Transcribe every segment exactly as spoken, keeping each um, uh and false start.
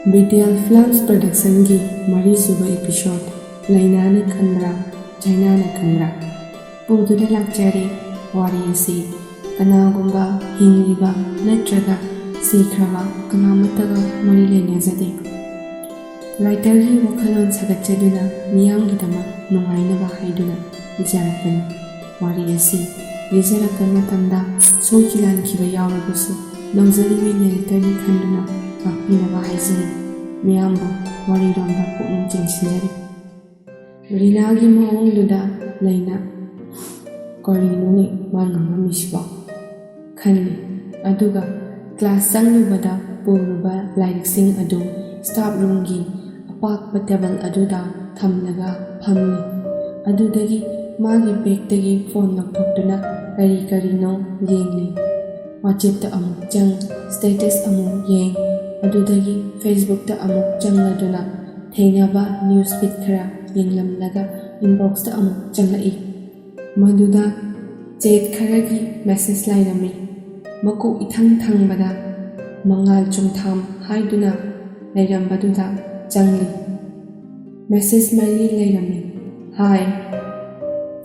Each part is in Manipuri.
ꯕꯤꯗ꯭ꯌꯥꯜ ꯐꯤꯜꯝꯁ ꯄ꯭ꯔꯗꯛꯁꯟꯒꯤ ꯃꯔꯤꯁꯨꯕ ꯏꯄꯤꯁꯣꯗ, ꯂꯩꯅꯥꯅ ꯈꯟꯕ꯭ꯔꯥ, ꯆꯩꯅꯥꯅ ꯈꯟꯕ꯭ꯔꯥ? ꯄꯨꯗꯨꯅ ꯂꯥꯛꯆꯔꯤ ꯋꯥꯔꯤ ꯑꯁꯤ꯫ ꯀꯅꯥꯒꯨꯝꯕ ꯍꯤꯡꯂꯤꯕ ꯅꯠꯇ꯭ꯔꯒ ꯁꯤꯈ꯭ꯔꯕ ꯀꯅꯥꯃꯠꯇꯒ ꯃꯔꯤ ꯂꯩꯅꯖꯗꯦ꯫ ꯔꯥꯏꯇꯔꯒꯤ ꯋꯥꯈꯜꯂꯣꯟ ꯁꯥꯒꯠꯆꯗꯨꯅ ꯃꯤꯌꯥꯝꯒꯤꯗꯃꯛ ꯅꯨꯡꯉꯥꯏꯅꯕ ꯍꯥꯏꯗꯨꯅ ꯏꯖꯔꯛꯄꯅꯤ꯫ ꯋꯥꯔꯤ ꯑꯁꯤ ꯂꯤꯖꯔꯛꯄ ꯃꯇꯝꯗ ꯁꯣꯏꯈꯤ ꯂꯥꯟꯈꯤꯕ ꯌꯥꯎꯔꯕꯁꯨ ꯂꯧꯖꯔꯤꯕꯤ ꯅꯦꯔꯦꯇꯔꯅꯤ ꯈꯟꯗꯨꯅ ꯉꯥꯛꯄꯤꯅꯕ ꯍꯥꯏꯖꯔꯤ꯫ ꯃꯤꯌꯥꯝꯕꯨ ꯋꯥꯔꯤꯔꯣꯝꯗ ꯄꯨꯛꯅꯤꯡ ꯆꯤꯡꯁꯤꯟꯖꯔꯤ꯫ ꯔꯤꯅꯥꯒꯤ ꯃꯑꯣꯡꯗꯨꯗ ꯂꯩꯅ "ꯀꯔꯤꯅꯣꯅꯦ ꯃꯥ ꯉꯥꯡꯉꯝꯃꯤꯁꯤꯕꯣ?" ꯈꯜꯂꯤ꯫ ꯑꯗꯨꯒ ꯀ꯭ꯂꯥꯁ ꯆꯪꯂꯨꯕꯗ ꯄꯨꯔꯨꯕ ꯂꯥꯏꯔꯤꯛꯁꯤꯡ ꯑꯗꯨ ꯁ꯭ꯇꯥꯐ ꯔꯨꯝꯒꯤ ꯑꯄꯥꯛꯄ ꯇꯦꯕꯜ ꯑꯗꯨꯗ ꯊꯝꯂꯒ ꯐꯝꯂꯤ꯫ ꯑꯗꯨꯗꯒꯤ ꯃꯥꯒꯤ ꯕꯦꯒꯇꯒꯤ ꯐꯣꯟ ꯂꯧꯊꯣꯛꯇꯨꯅ ꯀꯔꯤ ꯀꯔꯤꯅꯣ ꯌꯦꯡꯂꯤ꯫ ꯋꯥꯆꯦꯞꯇ ꯑꯃꯨꯛ ꯆꯪ, ꯁ꯭ꯇꯦꯇꯁ ꯑꯃꯨꯛ ꯌꯦꯡ, ꯑꯗꯨꯗꯒꯤ ꯐꯦꯁꯕꯨꯛꯇ ꯑꯃꯨꯛ ꯆꯪꯂꯗꯨꯅ ꯊꯦꯡꯅꯕ ꯅ꯭ꯌꯨꯁ ꯐꯤꯗ ꯈꯔ ꯌꯦꯡꯂꯝꯂꯒ ꯏꯟꯕꯣꯛꯁꯇ ꯑꯃꯨꯛ ꯆꯪꯂꯛꯏ꯫ ꯃꯗꯨꯗ ꯆꯦꯠ ꯈꯔꯒꯤ ꯃꯦꯁꯦꯖ ꯂꯩꯔꯝꯃꯤ꯫ ꯃꯀꯣꯛ ꯏꯊꯪ ꯊꯪꯕꯗ ꯃꯉꯥꯜ ꯆꯨꯝꯊꯥꯝ ꯍꯥꯏꯗꯨꯅ ꯂꯩꯔꯝꯕꯗꯨꯗ ꯆꯪꯂꯤ꯫ ꯃꯦꯁꯦꯖ ꯃꯔꯤ ꯂꯩꯔꯝꯃꯤ꯫ "ꯍꯥꯏ,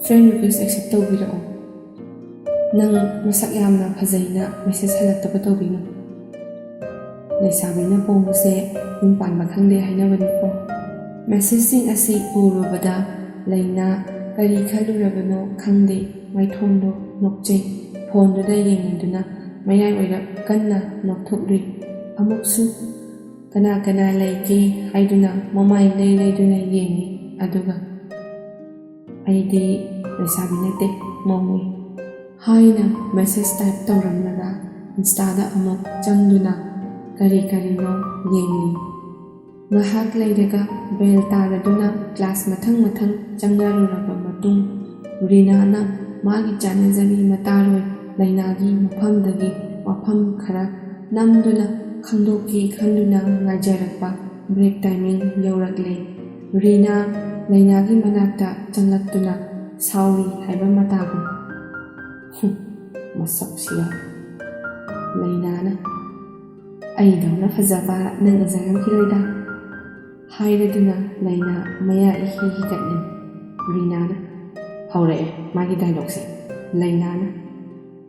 ꯐ꯭ꯔꯦꯟ ꯔꯤꯀ꯭ꯋꯦꯁ ꯑꯦꯛꯁꯦꯞ ꯇꯧꯕꯤꯔꯛꯑꯣ꯫ ꯅꯪ ꯃꯁꯛ ꯌꯥꯝꯅ ꯐꯖꯩꯅ ꯃꯦꯁꯦꯖ ꯍꯜꯂꯛꯇꯕ ꯇꯧꯕꯤꯅꯨ꯫ ꯂꯩꯁꯥꯕꯤꯅ ꯄꯣꯝꯕꯁꯦ ꯌꯨꯝ ꯄꯥꯟꯕ ꯈꯪꯗꯦ ꯍꯥꯏꯅꯕꯅꯤꯀꯣ"꯫ ꯃꯦꯁꯦꯖꯁꯤꯡ ꯑꯁꯤ ꯎꯔꯨꯕꯗ ꯂꯩꯅꯥ ꯀꯔꯤ ꯈꯜꯂꯨꯔꯕꯅꯣ ꯈꯪꯗꯦ, ꯃꯥꯏꯊꯣꯡꯗꯣ ꯅꯣꯛꯆꯩ꯫ ꯐꯣꯟꯗꯨꯗ ꯌꯦꯡꯂꯗꯨꯅ ꯃꯌꯥꯏ ꯑꯣꯏꯔꯞ ꯀꯟꯅ ꯅꯣꯛꯊꯣꯛꯂꯨꯏ꯫ ꯑꯃꯨꯛꯁꯨ "ꯀꯅꯥ ꯀꯅꯥ ꯂꯩꯒꯦ?" ꯍꯥꯏꯗꯨꯅ ꯃꯃꯥꯏ ꯂꯩ ꯂꯩꯗꯨꯅ ꯌꯦꯡꯉꯤ꯫ ꯑꯗꯨꯒ "ꯑꯩꯗꯤ ꯂꯩꯁꯥꯕꯤ ꯅꯠꯇꯦ, ꯃꯧꯅꯤ" ꯍꯥꯏꯅ ꯃꯦꯁꯦꯖ ꯇꯥꯏꯞ ꯇꯧꯔꯝꯂꯒ ꯏꯟꯁꯇꯥꯗ ꯑꯃꯨꯛ ꯆꯪꯗꯨꯅ ꯀꯔꯤ ꯀꯔꯤꯅꯣ ꯌꯦꯡꯂꯤ꯫ ꯉꯥꯏꯍꯥꯛ ꯂꯩꯔꯒ ꯕꯦꯜ ꯇꯥꯔꯗꯨꯅ ꯀ꯭ꯂꯥꯁ ꯃꯊꯪ ꯃꯊꯪ ꯆꯪꯅꯔꯨꯔꯕ ꯃꯇꯨꯡ, ꯔꯤꯅꯥꯅ ꯃꯥꯒꯤ ꯆꯥꯅꯖꯕꯤ ꯃꯇꯥꯔꯣꯏ ꯂꯩꯅꯥꯒꯤ ꯃꯐꯝꯗꯒꯤ ꯋꯥꯐꯝ ꯈꯔ ꯅꯝꯗꯨꯅ ꯈꯪꯗꯣꯛꯀꯦ ꯈꯟꯗꯨꯅ ꯉꯥꯏꯖꯔꯛꯄ ꯕ꯭ꯔꯦꯛ ꯇꯥꯏꯃꯤꯡ ꯌꯧꯔꯛꯂꯦ꯫ ꯔꯤꯅꯥ ꯂꯩꯅꯥꯒꯤ ꯃꯅꯥꯛꯇ ꯆꯪꯂꯛꯇꯨꯅ ꯁꯥꯎꯔꯤ ꯍꯥꯏꯕ ꯃꯇꯥꯒꯨꯝ꯫ "ꯍꯨꯝ, ꯃꯁꯛꯁꯤꯒ"꯫ ꯂꯩꯅꯥꯅ, "ꯑꯩꯗꯧꯅ ꯐꯖꯕ ꯅꯪ ꯎꯖꯔꯝꯈꯤꯔꯣꯏꯗ" ꯍꯥꯏꯔꯗꯨꯅ ꯂꯩꯅꯥ ꯃꯌꯥ ꯏꯍꯤ ꯍꯤꯒꯠꯂꯤ꯫ ꯔꯤꯅꯥꯅ, "ꯍꯧꯔꯛꯑꯦ ꯃꯥꯒꯤ ꯗꯥꯏꯂꯣꯛꯁꯦ"꯫ ꯂꯩꯅꯥꯅ,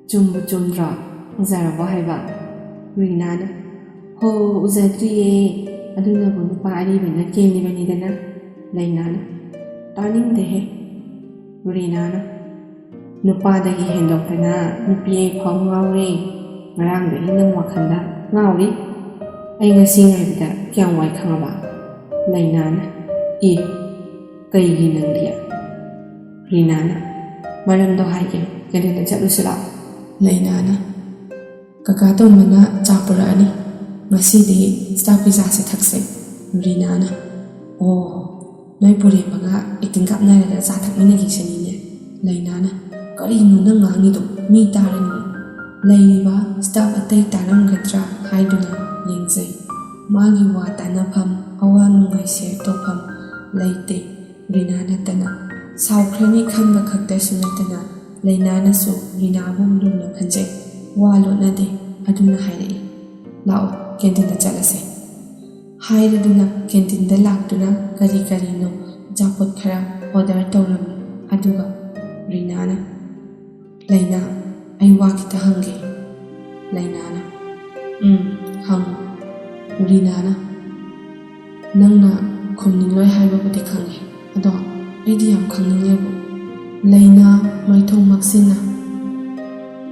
"ꯆꯨꯝꯕꯨ ꯆꯨꯝꯗ꯭ꯔꯣ? ꯎꯖꯔꯕꯣ ꯍꯥꯏꯕ?" ꯔꯤꯅꯥꯅ, "ꯍꯣ, ꯎꯖꯗ꯭ꯔꯤꯌꯦ꯫ ꯑꯗꯨꯅꯕꯨ ꯅꯨꯄꯥ ꯑꯔꯤꯕꯅ ꯀꯦꯜꯂꯤꯕꯅꯤꯗꯅ"꯫ ꯂꯩꯅꯥꯅ, "ꯇꯥꯅꯤꯡꯗꯦꯍꯦ"꯫ ꯔꯤꯅꯥꯅ, "ꯅꯨꯄꯥꯗꯒꯤ ꯍꯦꯟꯗꯣꯛꯇꯅ ꯅꯨꯄꯤ ꯑꯩ ꯐꯥꯎ ꯉꯥꯎꯔꯦ꯫ ꯉꯔꯥꯡꯗꯒꯤ ꯅꯪ ꯋꯥꯈꯜꯗ ꯉꯥꯎꯔꯤ꯫ ꯑꯩ ꯉꯁꯤ ꯉꯥꯏꯕꯗ ꯀꯌꯥꯝ ꯋꯥꯏ ꯈꯪꯉꯕ?" ꯂꯩꯅꯥꯅ, "ꯏ, ꯀꯩꯒꯤ ꯅꯪꯗꯤ?" ꯔꯤꯅꯥꯅ, "ꯃꯔꯝꯗꯣ ꯍꯥꯏꯒꯦ, ꯀꯦꯟꯇꯤꯟꯗ ꯆꯠꯂꯨꯁꯤ ꯂꯥꯛꯑꯣ"꯫ ꯂꯩꯅꯥꯅ, "ꯀꯀꯥ ꯇꯣꯝꯕꯅ ꯆꯥ ꯄꯨꯔꯛꯑꯅꯤ, ꯉꯁꯤꯗꯤ ꯆꯥꯛ ꯄꯤꯖꯥꯁꯦ ꯊꯛꯁꯦ"꯫ ꯔꯤꯅꯥꯅ, "ꯑꯣ, ꯅꯣꯏ ꯄꯨꯔꯦꯝꯕꯒ ꯑꯦꯛꯇꯤꯡ ꯀꯥꯞꯅꯔꯒ ꯆꯥ ꯊꯛꯃꯤꯟꯅꯈꯤꯁꯤꯅꯤꯅꯦ"꯫ ꯂꯩꯅꯥꯅ, "ꯀꯔꯤꯅꯣ ꯅꯪ ꯉꯥꯡꯉꯤꯗꯣ? ꯃꯤ ꯇꯥꯔꯅꯤ"꯫ ꯂꯩꯔꯤꯕ ꯁ꯭ꯇꯥꯐ ꯑꯇꯩ ꯇꯥꯔꯝꯒꯗ꯭ꯔꯥ ꯍꯥꯏꯗꯨꯅ ꯌꯦꯡꯖꯩ꯫ ꯃꯥꯒꯤ ꯋꯥ ꯇꯥꯅꯐꯝ, ꯑꯋꯥ ꯅꯨꯡꯉꯥꯏ ꯁꯦꯌꯔ ꯇꯧꯐꯝ ꯂꯩꯇꯦ꯫ ꯔꯤꯅꯥ ꯅꯠꯇꯅ꯫ ꯁꯥꯎꯈ꯭ꯔꯅꯤ ꯈꯟꯕ ꯈꯛꯇꯁꯨ ꯅꯠꯇꯅ ꯂꯩꯅꯥꯅꯁꯨ ꯔꯤꯅꯥꯕꯨ ꯂꯨꯅ ꯈꯟꯖꯩ꯫ ꯋꯥ ꯂꯣꯠꯅꯗꯦ꯫ ꯑꯗꯨꯅ ꯍꯥꯏꯔꯛꯏ, "ꯂꯥꯛꯑꯣ, ꯀꯦꯟꯇꯤꯟꯗ ꯆꯠꯂꯁꯦ"꯫ ꯍꯥꯏꯔꯗꯨꯅ ꯀꯦꯟꯇꯤꯟꯗ ꯂꯥꯛꯇꯨꯅ ꯀꯔꯤ ꯀꯔꯤꯅꯣ ꯑꯆꯥꯄꯣꯠ ꯈꯔ ꯑꯣꯔꯗꯔ ꯇꯧꯔꯝꯃꯤ꯫ ꯑꯗꯨꯒ ꯔꯤꯅꯥꯅ, "ꯂꯩꯅꯥ, ꯑꯩ ꯋꯥ ꯈꯤꯇ ꯍꯪꯒꯦ"꯫ ꯂꯩꯅꯥꯅ, "ꯎꯝ, ꯍꯪꯉꯨ"꯫ ꯔꯤꯅꯥꯅ, "ꯅꯪꯅ ꯈꯨꯝꯅꯤꯡꯂꯣꯏ ꯍꯥꯏꯕꯕꯨꯗꯤ ꯈꯪꯉꯦ, ꯑꯗꯣ ꯑꯩꯗꯤ ꯌꯥꯝ ꯈꯪꯅꯤꯡꯉꯦꯕꯨ"꯫ ꯂꯩꯅꯥ ꯃꯥꯏꯊꯣꯡ ꯃꯛꯁꯤꯟꯅ,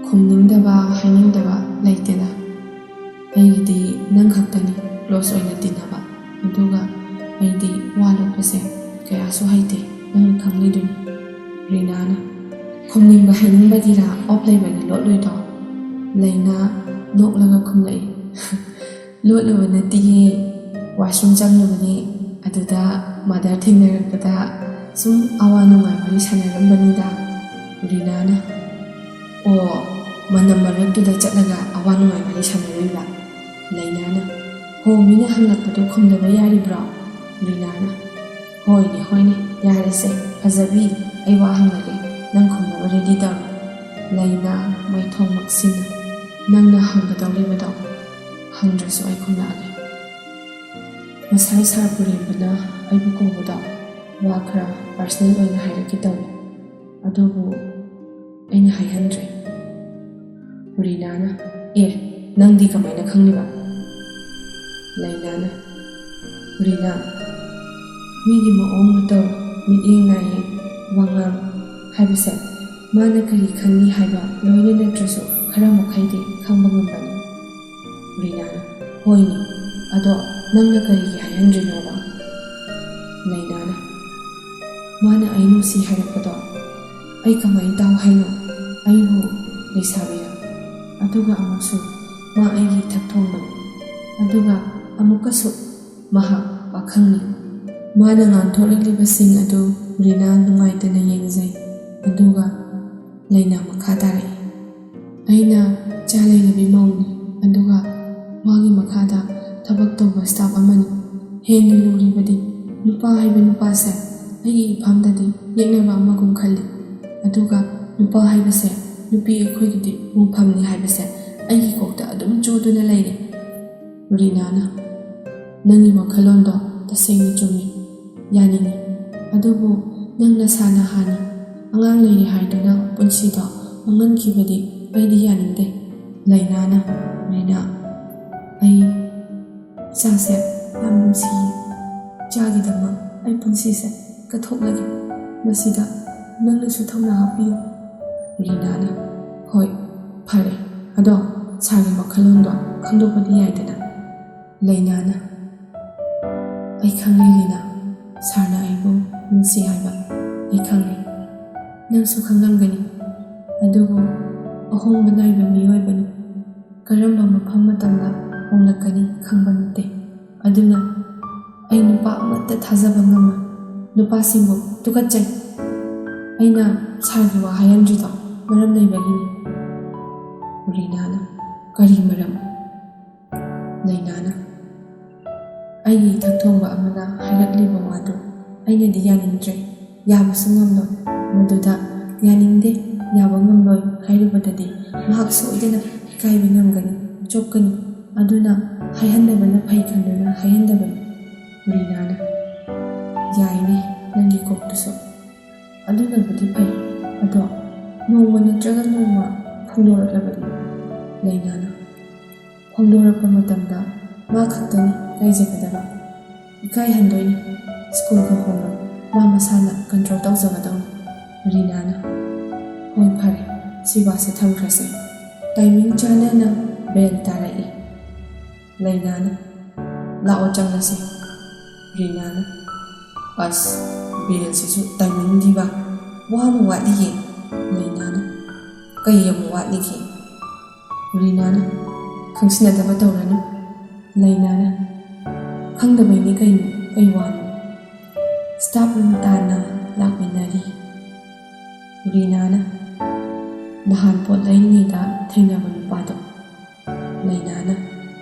"ꯈꯨꯝꯅꯤꯡꯗꯕ ꯍꯥꯏꯅꯤꯡꯗꯕ ꯂꯩꯇꯦꯗ꯫ ꯑꯩꯒꯤꯗꯤ ꯅꯪ ꯈꯛꯇꯅꯤ ꯀ꯭ꯂꯣꯁ ꯑꯣꯏꯅ ꯇꯤꯟꯅꯕ꯫ ꯑꯗꯨꯒ ꯑꯩꯗꯤ ꯋꯥ ꯂꯣꯠꯄꯁꯦ ꯀꯌꯥꯁꯨ ꯍꯩꯇꯦ, ꯅꯪꯅ ꯈꯪꯂꯤꯗꯨꯅꯤ"꯫ ꯔꯤꯅꯥꯅ, "ꯈꯨꯝꯅꯤꯡꯕ ꯍꯥꯏꯅꯤꯡꯕꯒꯤꯔꯥ ꯑꯣꯞ ꯂꯩꯕꯅ ꯂꯣꯠꯂꯨꯏꯗꯣ?" ꯂꯩꯅꯥ ꯅꯣꯛꯂꯒ ꯈꯨꯝꯂꯛꯏ, "ꯂꯣꯠꯂꯨꯕ ꯅꯠꯇꯤꯌꯦ, ꯋꯥꯁꯔꯨꯝ ꯆꯪꯂꯨꯕꯅꯦ꯫ ꯑꯗꯨꯗ ꯃꯥꯗꯔ ꯊꯦꯡꯅꯔꯛꯄꯗ ꯁꯨꯝ ꯑꯋꯥ ꯅꯨꯡꯉꯥꯏ ꯋꯥꯔꯤ ꯁꯥꯟꯅꯔꯝꯕꯅꯤꯗ"꯫ ꯔꯤꯅꯥꯅ, "ꯑꯣ, ꯃꯅꯝ ꯃꯔꯛꯇꯨꯗ ꯆꯠꯂꯒ ꯑꯋꯥ ꯅꯨꯡꯉꯥꯏ ꯋꯥꯔꯤ ꯁꯥꯟꯅꯔꯨꯏꯕ"꯫ ꯂꯩꯅꯥꯅ, "ꯍꯣ, ꯃꯤꯅ ꯍꯪꯂꯛꯄꯗꯣ ꯈꯨꯝꯗꯕ ꯌꯥꯔꯤꯕ꯭ꯔꯣ?" ꯔꯤꯅꯥꯅ, "ꯍꯣꯏꯅꯦ, ꯍꯣꯏꯅꯦ, ꯌꯥꯔꯦꯁꯦ꯫ ꯐꯖꯕꯤ, ꯑꯩ ꯋꯥ ꯍꯪꯂꯒꯦ, ꯅꯪ ꯈꯨꯝꯅꯕ ꯔꯦꯗꯤ ꯇꯧꯔꯣ"꯫ ꯂꯩꯅꯥ ꯃꯥꯏꯊꯣꯡ ꯃꯛꯁꯤꯟꯅ, "ꯅꯪꯅ ꯍꯪꯒꯗꯧꯔꯤꯕꯗꯣ ꯍꯪꯗ꯭ꯔꯁꯨ ꯑꯩ ꯈꯨꯝꯂꯛꯑꯒꯦ꯫ ꯉꯁꯥꯏ ꯁꯥꯔ ꯄꯨꯔꯦꯝꯕꯅ ꯑꯩꯕꯨ ꯀꯧꯕꯗ ꯋꯥ ꯈꯔ ꯄꯥꯔꯁꯅꯦꯜ ꯑꯣꯏꯅ ꯍꯥꯏꯔꯛꯀꯦ ꯇꯧꯏ, ꯑꯗꯨꯕꯨ ꯑꯩꯅ ꯍꯥꯏꯍꯟꯗ꯭ꯔꯦ꯫ ꯔꯤꯅꯥꯅ, "ꯑꯦ, ꯅꯪꯗꯤ ꯀꯃꯥꯏꯅ ꯈꯪꯂꯤꯕ?" ꯂꯩꯅꯥꯅ, "ꯔꯤꯅꯥ, ꯃꯤꯒꯤ ꯃꯑꯣꯡ ꯃꯇꯧ, ꯃꯤꯠꯌꯦꯡ ꯅꯥꯌꯦꯡ, ꯋꯥꯉꯥꯡ ꯍꯥꯏꯕꯁꯦ ꯃꯥꯅ ꯀꯔꯤ ꯈꯟꯅꯤ ꯍꯥꯏꯕ ꯂꯣꯏꯅ ꯅꯠꯇ꯭ꯔꯁꯨ ꯈꯔ ꯃꯈꯩꯗꯤ ꯈꯪꯕ ꯉꯝꯕꯅꯤ꯫" ꯔꯤꯅꯥꯅ, "ꯍꯣꯏꯅꯦ, ꯑꯗꯣ ꯅꯪꯅ ꯀꯔꯤꯒꯤ ꯍꯥꯏꯍꯟꯗ꯭ꯔꯤꯅꯣꯕ?" ꯂꯩꯅꯥꯅ, "ꯃꯥꯅ ꯑꯩ ꯅꯨꯡꯁꯤ ꯍꯥꯏꯔꯛꯄꯗꯣ ꯑꯩ ꯀꯃꯥꯏꯅ ꯇꯥꯎ ꯍꯥꯏꯅꯣ? ꯑꯩꯕꯨ ꯂꯩꯁꯥꯕꯤꯔ? ꯑꯗꯨꯒ ꯑꯃꯨꯛꯁꯨ ꯃꯥ ꯑꯩꯒꯤ ꯏꯊꯛ ꯊꯣꯡꯕꯅꯤ꯫ ꯑꯗꯨꯒ ꯑꯃꯨꯛꯀꯁꯨ ꯃꯍꯥꯛ ꯄꯥꯈꯪꯅꯤ꯫" ꯃꯥꯅ ꯉꯥꯡꯊꯣꯔꯛꯂꯤꯕꯁꯤꯡ ꯑꯗꯨ ꯔꯤꯅꯥ ꯅꯨꯡꯉꯥꯏꯇꯅ ꯌꯦꯡꯖꯩ, ꯑꯗꯨꯒ ꯂꯩꯅꯥ ꯃꯈꯥ ꯇꯥꯔꯛꯏ꯫ "ꯑꯩꯅ ꯏꯆꯥ ꯂꯩꯔꯕꯤ ꯃꯧꯅꯤ, ꯑꯗꯨꯒ ꯃꯥꯒꯤ ꯃꯈꯥꯗ ꯊꯕꯛ ꯇꯧꯕ ꯁ꯭ꯇꯥꯐ ꯑꯃꯅꯤ꯫ ꯍꯦꯟꯅ ꯂꯨꯔꯤꯕꯗꯤ ꯅꯨꯄꯥ ꯍꯥꯏꯕ ꯅꯨꯄꯥꯁꯦ ꯑꯩꯒꯤ ꯏꯐꯝꯗꯗꯤ ꯌꯦꯛꯅꯕ ꯑꯃꯒꯨꯝ ꯈꯜꯂꯤ, ꯑꯗꯨꯒ ꯅꯨꯄꯥ ꯍꯥꯏꯕꯁꯦ ꯅꯨꯄꯤ ꯑꯩꯈꯣꯏꯒꯤꯗꯤ ꯃꯣꯡꯐꯝꯅꯤ ꯍꯥꯏꯕꯁꯦ ꯑꯩꯒꯤ ꯀꯣꯛꯇ ꯑꯗꯨꯝ ꯆꯣꯗꯨꯅ ꯂꯩꯔꯦ꯫" ꯔꯤꯅꯥꯅ, "ꯅꯪꯒꯤ ꯋꯥꯈꯜꯂꯣꯟꯗꯣ ꯇꯁꯦꯡꯅ ꯆꯨꯝꯃꯤ, ꯌꯥꯅꯤꯡꯉꯤ꯫ ꯑꯗꯨꯕꯨ ꯅꯪ ꯅꯁꯥ ꯅꯍꯥꯅꯤ, ꯑꯉꯥꯡ ꯂꯩꯔꯤ ꯍꯥꯏꯗꯨꯅ ꯄꯨꯟꯁꯤꯗꯣ ꯃꯥꯡꯍꯟꯈꯤꯕꯗꯤ ꯑꯩꯗꯤ ꯌꯥꯅꯤꯡꯗꯦ꯫" ꯂꯩꯅꯥꯅ, "ꯔꯤꯅꯥ, ꯑꯩ ꯏꯆꯥꯁꯦ ꯌꯥꯝ ꯅꯨꯡꯁꯤꯌꯦ꯫ ꯏꯆꯥꯒꯤꯗꯃꯛ ꯑꯩ ꯄꯨꯟꯁꯤꯁꯦ ꯀꯠꯊꯣꯛꯂꯒꯦ꯫ ꯃꯁꯤꯗ ꯅꯪꯅꯁꯨ ꯊꯧꯅꯥ ꯍꯥꯞꯄꯤꯌꯨ꯫" ꯔꯤꯅꯥꯅ, "ꯍꯣꯏ, ꯐꯔꯦ꯫ ꯑꯗꯣ ꯁꯥꯔꯒꯤ ꯋꯥꯈꯜꯂꯣꯟꯗꯣ ꯈꯪꯗꯣꯛꯄꯗꯤ ꯌꯥꯏꯗꯅ?" ꯂꯩꯅꯥꯅ, "ꯑꯩ ꯈꯪꯂꯦ ꯂꯤꯅꯥ, ꯁꯥꯔꯅ ꯑꯩꯕꯨ ꯅꯨꯡꯁꯤ ꯍꯥꯏꯕ ꯑꯩ ꯈꯪꯂꯦ꯫ ꯅꯪꯁꯨ ꯈꯪꯂꯝꯒꯅꯤ꯫ ꯑꯗꯨꯕꯨ ꯑꯍꯣꯡꯕ ꯅꯥꯏꯕ ꯃꯤꯑꯣꯏꯕꯅꯤ꯫ ꯀꯔꯝꯕ ꯃꯐꯝ ꯃꯇꯝꯗ ꯍꯣꯡꯂꯛꯀꯅꯤ ꯈꯪꯕ ꯅꯠꯇꯦ꯫ ꯑꯗꯨꯅ ꯑꯩ ꯅꯨꯄꯥ ꯑꯃꯠꯇ ꯊꯥꯖꯕ ꯉꯝꯃꯣꯏ꯫ ꯅꯨꯄꯥꯁꯤꯡꯕꯨ ꯇꯨꯀꯠꯆꯩ꯫ ꯑꯩꯅ ꯁꯥꯔꯒꯤ ꯋꯥ ꯍꯥꯏꯔꯝꯗ꯭ꯔꯤꯗꯣ ꯃꯔꯝ ꯂꯩꯕꯒꯤꯅꯤ꯫" ꯔꯤꯅꯥꯅ, "ꯀꯔꯤ ꯃꯔꯝ?" ꯂꯩꯅꯥꯅ, "ꯑꯩꯒꯤ ꯏꯊꯛ ꯊꯣꯡꯕ ꯑꯃꯅ ꯍꯥꯏꯔꯛꯂꯤꯕ ꯋꯥꯗꯨ ꯑꯩꯅꯗꯤ ꯌꯥꯅꯤꯡꯗ꯭ꯔꯦ, ꯌꯥꯕꯁꯨ ꯉꯝꯂꯣꯏ꯫ ꯃꯗꯨꯗ ꯌꯥꯅꯤꯡꯗꯦ, ꯌꯥꯕ ꯉꯝꯂꯣꯏ ꯍꯥꯏꯔꯨꯕꯗꯗꯤ ꯃꯍꯥꯛ ꯁꯣꯏꯗꯅ ꯏꯀꯥꯏꯕ ꯅꯪꯒꯅꯤ, ꯆꯣꯞꯀꯅꯤ꯫ ꯑꯗꯨꯅ ꯍꯥꯏꯍꯟꯗꯕꯅ ꯐꯩ ꯈꯟꯗꯨꯅ ꯍꯥꯏꯍꯟꯗꯕꯅꯤ꯫ ꯔꯤꯅꯥꯅ, "ꯌꯥꯏꯅꯦ ꯅꯪꯒꯤ ꯀꯣꯛꯇꯨꯁꯨ꯫ ꯑꯗꯨꯅꯕꯨꯗꯤ ꯐꯩ꯫ ꯑꯗꯣ ꯅꯣꯡꯃ ꯅꯠꯇ꯭ꯔꯒ ꯅꯣꯡꯃ ꯐꯣꯡꯗꯣꯔꯛꯂꯕꯗꯤ?" ꯂꯩꯅꯥꯅ, "ꯐꯣꯡꯗꯣꯔꯛꯄ ꯃꯇꯝꯗ ꯃꯥ ꯈꯛꯇꯅꯤ ꯏꯀꯥꯏꯖꯒꯗꯕ꯫ ꯏꯀꯥꯏꯍꯟꯗꯣꯏꯅꯤ꯫ ꯁ꯭ꯀꯨꯜꯒ ꯍꯣꯡꯂꯣꯏ꯫ ꯃꯥ ꯃꯁꯥꯅ ꯀꯟꯇ꯭ꯔꯣꯜ ꯇꯧꯖꯒꯗꯧꯅꯤ꯫" ꯔꯤꯅꯥꯅ, "ꯍꯣꯏ, ꯐꯔꯦ, ꯁꯤ ꯋꯥꯁꯦ ꯊꯝꯈ꯭ꯔꯁꯦ꯫ ꯇꯥꯏꯃꯤꯡ ꯆꯥꯅꯅ ꯕꯦꯜ ꯇꯥꯔꯛꯏ꯫" ꯂꯩꯅꯥꯅ, "ꯂꯥꯛꯑꯣ, ꯆꯪꯉꯁꯦ꯫" ꯔꯤꯅꯥꯅ, "ꯑꯁ, ꯕꯦꯜꯁꯤꯁꯨ ꯇꯥꯏꯃꯤꯡꯗꯤꯕ꯫ ꯋꯥ ꯑꯃ ꯋꯥꯠꯂꯤꯌꯦ꯫" ꯂꯩꯅꯥꯅ, "ꯀꯩ ꯑꯃꯨꯛ ꯋꯥꯠꯂꯤꯒꯦ?" ꯔꯤꯅꯥꯅ, "ꯈꯪꯁꯤꯟꯅꯗꯕ ꯇꯧꯔꯅꯨ꯫" ꯂꯩꯅꯥꯅ, "ꯈꯪꯗꯕꯩꯅꯤ ꯀꯩꯅꯣ, ꯀꯩ ꯋꯥꯅꯣ?" "ꯁ꯭ꯇꯥꯐ ꯔꯨꯝ ꯇꯥꯟꯅ ꯂꯥꯛꯃꯤꯟꯅꯔꯤ꯫" ꯔꯤꯅꯥꯅ, "ꯅꯍꯥꯟ ꯄꯣꯠ ꯂꯩꯔꯤꯉꯩꯗ ꯊꯦꯡꯅꯕ ꯅꯨꯄꯥꯗꯣ꯫" ꯂꯩꯅꯥꯅ,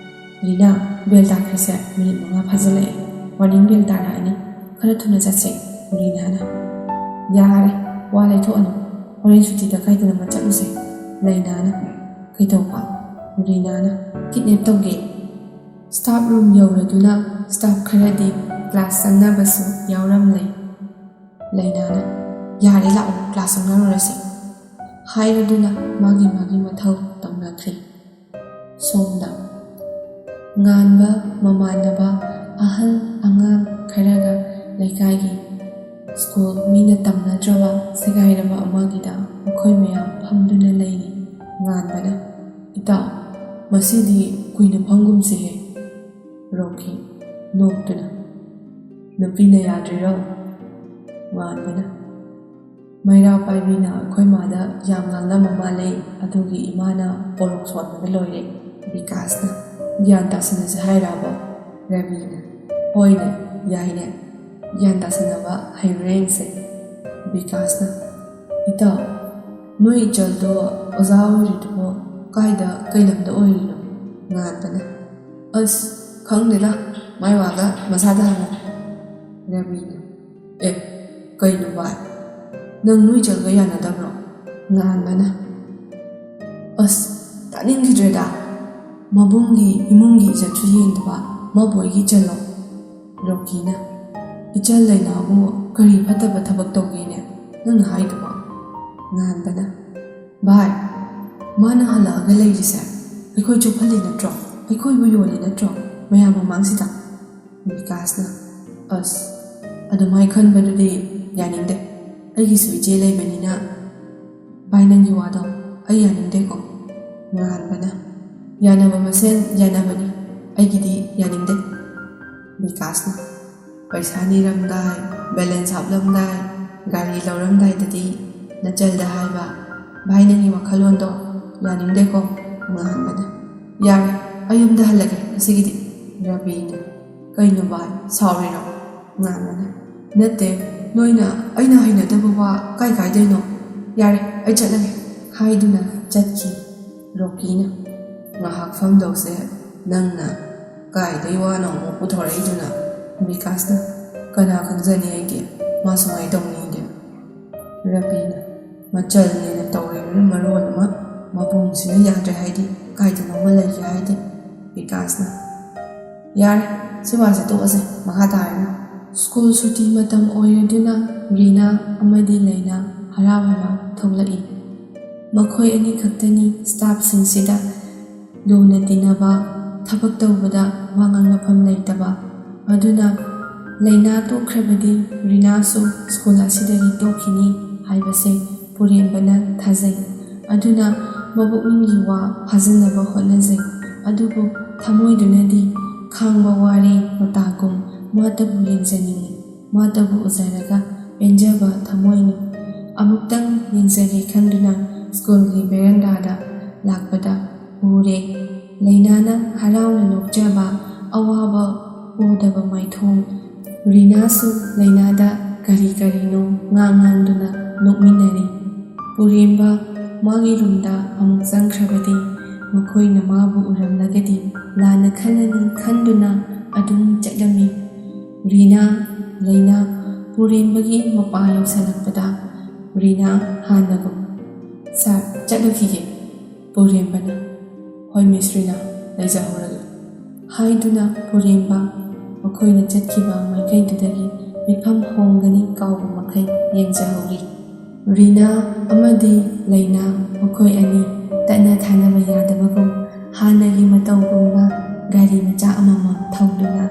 "ꯔꯤꯅꯥ, ꯕꯦꯜ ꯇꯥꯈ꯭ꯔꯤꯁꯦ ꯃꯤꯅꯤꯠ ꯃꯉꯥ ꯐꯥꯖꯤꯜꯂꯛꯑꯦ꯫ ꯋꯥꯔꯅꯤꯡ ꯕꯦꯜ ꯇꯥꯔꯛꯑꯅꯤ꯫ ꯈꯔ ꯊꯨꯅ ꯆꯠꯁꯦ꯫" ꯔꯤꯅꯥꯅ, "ꯌꯥꯔꯦ, ꯋꯥ ꯂꯩꯊꯣꯛꯑꯅꯨ꯫ ꯍꯣꯔꯦꯟ ꯁꯨꯇꯤ ꯇꯛꯈꯥꯏꯗꯅꯕ ꯆꯠꯂꯨꯁꯦ꯫" ꯂꯩꯅꯥꯅ, "ꯀꯩꯗꯧꯕ?" ꯔꯤꯅꯥꯅ, "ꯀꯤꯗꯅꯦꯞ ꯇꯧꯒꯦ꯫" ꯁ꯭ꯇꯥꯐ ꯔꯨꯝ ꯌꯧꯔꯗꯨꯅ ꯁ꯭ꯇꯥꯐ ꯈꯔꯗꯤ ꯀ꯭ꯂꯥꯁ ꯆꯪꯅꯕꯁꯨ ꯌꯥꯎꯔꯝꯂꯦ꯫ ꯂꯩꯅꯥꯅ, "ꯌꯥꯔꯦ, ꯂꯥꯛꯑꯣ, ꯀ꯭ꯂꯥꯁ ꯆꯪꯅꯔꯨꯔꯁꯦ" ꯍꯥꯏꯔꯗꯨꯅ ꯃꯥꯒꯤ ꯃꯥꯒꯤ ꯃꯊꯧ ꯇꯧꯅꯈ꯭ꯔꯦ꯫ ꯁꯣꯝꯗ ꯉꯥꯟꯕ ꯃꯃꯥꯟꯅꯕ ꯑꯍꯜ ꯑꯉꯥꯡ ꯈꯔꯒ ꯂꯩꯀꯥꯏꯒꯤ ꯁ꯭ꯀꯨꯜ ꯃꯤꯅ ꯇꯝꯅꯗ꯭ꯔꯕ ꯁꯦꯒꯥꯏꯔꯕ ꯑꯃꯒꯤꯗ ꯃꯈꯣꯏ ꯃꯌꯥꯝ ꯐꯝꯗꯨꯅ ꯂꯩꯔꯤ꯫ ꯉꯥꯟꯕꯅ, "ꯏꯇꯥꯎ, ꯉꯁꯤꯗꯤ ꯀꯨꯏꯅ ꯐꯝꯒꯨꯝꯁꯤꯍꯦ꯫" ꯔꯣꯀꯤ, ꯅꯣꯛꯇꯨꯅ, "ꯅꯨꯄꯤꯅ ꯌꯥꯗ꯭ꯔꯤꯔꯣ?" ꯉꯥꯟꯕꯅ, "ꯃꯩꯔꯥ ꯄꯥꯏꯕꯤꯅ ꯑꯩꯈꯣꯏ ꯃꯥꯗ ꯌꯥꯝ ꯉꯥꯡꯂꯝꯕ ꯃꯥꯜꯂꯦ, ꯑꯗꯨꯒꯤ ꯏꯃꯥꯅ ꯄꯣꯂꯣꯛ ꯁꯣꯟꯕꯗ ꯂꯣꯏꯔꯦ꯫" ꯕꯤꯀꯥꯁꯅ, "ꯒ꯭ꯌꯥꯟ ꯇꯥꯁꯤꯟꯅꯁꯦ ꯍꯥꯏꯔꯕ?" ꯔꯕꯤꯅ, "ꯍꯣꯏꯅꯦ, ꯌꯥꯏꯅꯦ, ꯒ꯭ꯌꯥꯟ ꯇꯥꯁꯤꯟꯅꯕ ꯍꯩꯔꯨꯔꯦ ꯌꯦꯡꯁꯦ꯫" ꯕꯤꯀꯥꯁꯅ, "ꯏꯇꯥꯎ, ꯅꯣꯏ ꯏꯆꯜꯗꯣ ꯑꯣꯖꯥ ꯑꯣꯏꯔꯤꯗꯨꯕꯣ ꯀꯥꯏꯗ, ꯀꯩ ꯂꯝꯗ ꯑꯣꯏꯔꯤꯅꯣ?" ꯉꯥꯟꯕꯅ, "ꯑꯁ, ꯈꯪꯗꯦꯗ, ꯃꯥꯏ ꯋꯥꯒ ꯃꯁꯥꯗ ꯍꯪꯉꯨ꯫" ꯔꯕꯤꯅ, "ꯑꯦ, ꯀꯩꯅꯣ ꯚꯥꯏ, ꯅꯪ ꯅꯣꯏ ꯏꯆꯜꯒ ꯌꯥꯅꯗꯕ꯭ꯔꯣ?" ꯉꯥꯟꯕꯅ, "ꯑꯁ, ꯇꯥꯅꯤꯡꯈꯤꯗ꯭ꯔꯦꯗ, ꯃꯕꯨꯡꯒꯤ ꯏꯃꯨꯡꯒꯤ ꯏꯖꯠꯁꯨ ꯌꯦꯡꯗꯕ ꯃꯕꯣꯏꯒꯤ ꯏꯆꯜꯂꯣ? ꯔꯣꯀꯤꯅ, ꯏꯆꯜ ꯂꯩꯅꯥꯕꯨ ꯀꯔꯤ ꯐꯠꯇꯕ ꯊꯕꯛ ꯇꯧꯒꯦꯅꯦ ꯅꯪꯅ ꯍꯥꯏꯗꯨꯕꯣ? ꯉꯥꯟꯕꯅ, ꯚꯥꯏ, ꯃꯥꯅ ꯍꯜꯂꯛꯑꯒ ꯂꯩꯔꯤꯁꯦ ꯑꯩꯈꯣꯏ ꯆꯣꯞꯍꯜꯂꯤ ꯅꯠꯇ꯭ꯔꯣ? ꯑꯩꯈꯣꯏꯕꯨ ꯌꯣꯜꯂꯤ ꯅꯠꯇ꯭ꯔꯣ ꯃꯌꯥꯝ ꯃꯃꯥꯡꯁꯤꯗ? ꯕꯤꯀꯥꯁꯅ, ꯑꯁ, ꯑꯗꯨꯃꯥꯏ ꯈꯟꯕꯗꯨꯗꯤ ꯌꯥꯅꯤꯡꯗꯦ꯫ ꯑꯩꯒꯤꯁꯨ ꯏꯆꯦ ꯂꯩꯕꯅꯤꯅ꯫ ꯚꯥꯏ, ꯅꯪꯒꯤ ꯋꯥꯗꯣ ꯑꯩ ꯌꯥꯅꯤꯡꯗꯦꯀꯣ꯫ ꯉꯥꯟꯕꯅ, ꯌꯥꯅꯕ ꯃꯁꯦꯟ ꯌꯥꯅꯕꯅꯤ, ꯑꯩꯒꯤꯗꯤ ꯌꯥꯅꯤꯡꯗꯦ꯫ ꯕꯤꯀꯥꯁꯅ, ꯄꯩꯁꯥ ꯅꯤꯔꯝꯗꯥꯏ, ꯕꯦꯂꯦꯟꯁ ꯍꯥꯞꯂꯝꯗꯥꯏ, ꯒꯥꯔꯤ ꯂꯧꯔꯝꯗꯥꯏꯗꯗꯤ ꯅꯆꯜꯗ ꯍꯥꯏꯕ, ꯚꯥꯏ, ꯅꯪꯒꯤ ꯋꯥꯈꯜꯂꯣꯟꯗꯣ ꯌꯥꯅꯤꯡꯗꯦꯀꯣ꯫ ꯉꯥꯟꯕꯅ, ꯌꯥꯔꯦ, ꯑꯩ ꯌꯨꯝꯗ ꯍꯜꯂꯒꯦ ꯉꯁꯤꯒꯤꯗꯤ꯫ ꯔꯕꯤꯅ, ꯀꯩꯅꯣ ꯚꯥꯏ, ꯁꯥꯎꯔꯤꯔꯣ? ꯉꯥꯟꯕꯅ, ꯅꯠꯇꯦ, ꯅꯣꯏꯅ ꯑꯩꯅ ꯍꯩꯅꯗꯕ ꯋꯥ ꯀꯥꯏ ꯀꯥꯏꯗꯩꯅꯣ? ꯌꯥꯔꯦ, ꯑꯩ ꯆꯠꯂꯒꯦ꯫ ꯍꯥꯏꯗꯨꯅ ꯆꯠꯈꯤ꯫ ꯔꯣꯀꯤꯅ, ꯉꯥꯏꯍꯥꯛ ꯐꯝꯗꯧꯁꯦ ꯅꯪꯅ ꯀꯥꯏꯗꯩ ꯋꯥꯅꯣ ꯑꯃꯨꯛ ꯄꯨꯊꯣꯔꯛꯏꯗꯨꯅ? ꯕꯤꯀꯥꯁꯅ, ꯀꯅꯥ ꯈꯪꯖꯅꯤ ꯑꯩꯗꯤ ꯃꯥ ꯁꯨꯃꯥꯏ ꯇꯧꯅꯤꯗꯤ꯫ ꯔꯕꯤꯅ, ꯃꯆꯜꯅꯦꯅ ꯇꯧꯔꯤꯕꯅ ꯃꯔꯣꯟ ꯑꯃ, ꯃꯕꯨꯡꯁꯤꯅ ꯌꯥꯗ꯭ꯔꯦ ꯍꯥꯏꯗꯤ ꯀꯥꯏꯗꯅꯣꯃ ꯂꯩꯒꯦ ꯍꯥꯏꯗꯤ꯫ ꯕꯤꯀꯥꯁꯅ, ꯌꯥꯔꯦ, ꯁꯤ ꯋꯥꯁꯦ ꯇꯣꯛꯑꯁꯦ, ꯃꯈꯥ ꯇꯥꯔꯅꯨ꯫ ꯁ꯭ꯀꯨꯜ ꯁꯨꯇꯤ ꯃꯇꯝ ꯑꯣꯏꯔꯗꯨꯅ ꯔꯤꯅꯥ ꯑꯃꯗꯤ ꯂꯩꯅꯥ ꯍꯔꯥꯎ ꯍꯔꯥꯎ ꯊꯣꯛꯂꯛꯏ꯫ ꯃꯈꯣꯏ ꯑꯅꯤꯈꯛꯇꯅꯤ ꯁ꯭ꯇꯥꯐꯁꯤꯡꯁꯤꯗ ꯂꯨꯅ ꯇꯤꯟꯅꯕ, ꯊꯕꯛ ꯇꯧꯕꯗ ꯋꯥ ꯉꯥꯡꯅꯐꯝ ꯂꯩꯇꯕ꯫ ꯑꯗꯨꯅ ꯂꯩꯅꯥ ꯇꯣꯛꯈ꯭ꯔꯕꯗꯤ ꯔꯤꯅꯥꯁꯨ ꯁ꯭ꯀꯨꯜ ꯑꯁꯤꯗꯒꯤ ꯇꯣꯛꯈꯤꯅꯤ ꯍꯥꯏꯕꯁꯦ ꯄꯨꯔꯦꯝꯕꯅ ꯊꯥꯖꯩ꯫ ꯑꯗꯨꯅ ꯃꯕꯨꯛꯅꯤꯡꯒꯤ ꯋꯥ ꯐꯥꯖꯤꯟꯅꯕ ꯍꯣꯠꯅꯖꯩ꯫ ꯑꯗꯨꯕꯨ ꯊꯃꯣꯏꯗꯨꯅꯗꯤ ꯈꯥꯡꯕ ꯋꯥꯔꯦ ꯃꯇꯥꯒꯨꯝ ꯃꯥꯇꯕꯨ ꯌꯦꯡꯖꯅꯤꯡꯏ꯫ ꯃꯥꯇꯕꯨ ꯎꯖꯔꯒ ꯄꯦꯟꯖꯕ ꯊꯃꯣꯏꯅꯤ꯫ ꯑꯃꯨꯛꯇꯪ ꯌꯦꯡꯖꯒꯦ ꯈꯟꯗꯨꯅ ꯁ꯭ꯀꯨꯜꯒꯤ ꯕꯦꯔꯟꯗꯥꯗ ꯂꯥꯛꯄꯗ ꯎꯔꯦ꯫ ꯂꯩꯅꯥꯅ ꯍꯔꯥꯎꯅ ꯅꯣꯛꯆꯕ, ꯑꯋꯥꯕ ꯎꯗꯕ ꯃꯥꯏꯊꯣꯡ꯫ ꯔꯤꯅꯥꯁꯨ ꯂꯩꯅꯥꯗ ꯀꯔꯤ ꯀꯔꯤꯅꯣ ꯉꯥꯡ ꯉꯥꯡꯗꯨꯅ ꯅꯣꯛꯃꯤꯟꯅꯔꯤ꯫ ꯄꯨꯔꯦꯝꯕ ꯃꯥꯒꯤ ꯔꯨꯝꯗ ꯑꯃꯨꯛ ꯆꯪꯈ꯭ꯔꯕꯗꯤ ꯃꯈꯣꯏꯅ ꯃꯥꯕꯨ ꯎꯔꯝꯂꯒꯗꯤ ꯂꯥꯟꯅ ꯈꯜꯂꯅꯤ ꯈꯟꯗꯨꯅ ꯑꯗꯨꯝ ꯆꯠꯂꯝꯃꯤ꯫ ꯔꯤꯅꯥ, ꯂꯩꯅꯥ, ꯄꯨꯔꯦꯝꯕꯒꯤ ꯃꯄꯥ ꯌꯧꯁꯜꯂꯛꯄꯗ ꯔꯤꯅꯥ ꯍꯥꯟꯅꯒꯨꯝ, "ꯁꯥꯔ, ꯆꯠꯂꯨꯈꯤꯒꯦ"꯫ ꯄꯨꯔꯦꯝꯕꯅ, "ꯍꯣꯏ, ꯃꯤꯁ ꯔꯤꯅꯥ"꯫ ꯂꯩꯖꯍꯧꯔꯒꯦ" ꯍꯥꯏꯗꯨꯅ ꯄꯨꯔꯦꯝꯕ ꯃꯈꯣꯏꯅ ꯆꯠꯈꯤꯕ ꯃꯥꯏꯀꯩꯗꯨꯗꯒꯤ ꯃꯤꯐꯝ ꯍꯣꯡꯒꯅꯤ ꯀꯥꯎꯕ ꯃꯈꯩ ꯌꯦꯡꯖꯍꯧꯔꯤ꯫ ꯔꯤꯅꯥ ꯑꯃꯗꯤ ꯂꯩꯅꯥ ꯃꯈꯣꯏ ꯑꯅꯤ ꯇꯠꯅ ꯊꯥꯅꯕ ꯌꯥꯗꯕꯒꯨꯝ ꯍꯥꯟꯅꯒꯤ ꯃꯇꯧꯒꯨꯝꯅ ꯒꯥꯔꯤ ꯃꯆꯥ ꯑꯃꯃꯝ ꯊꯧꯗꯨꯅ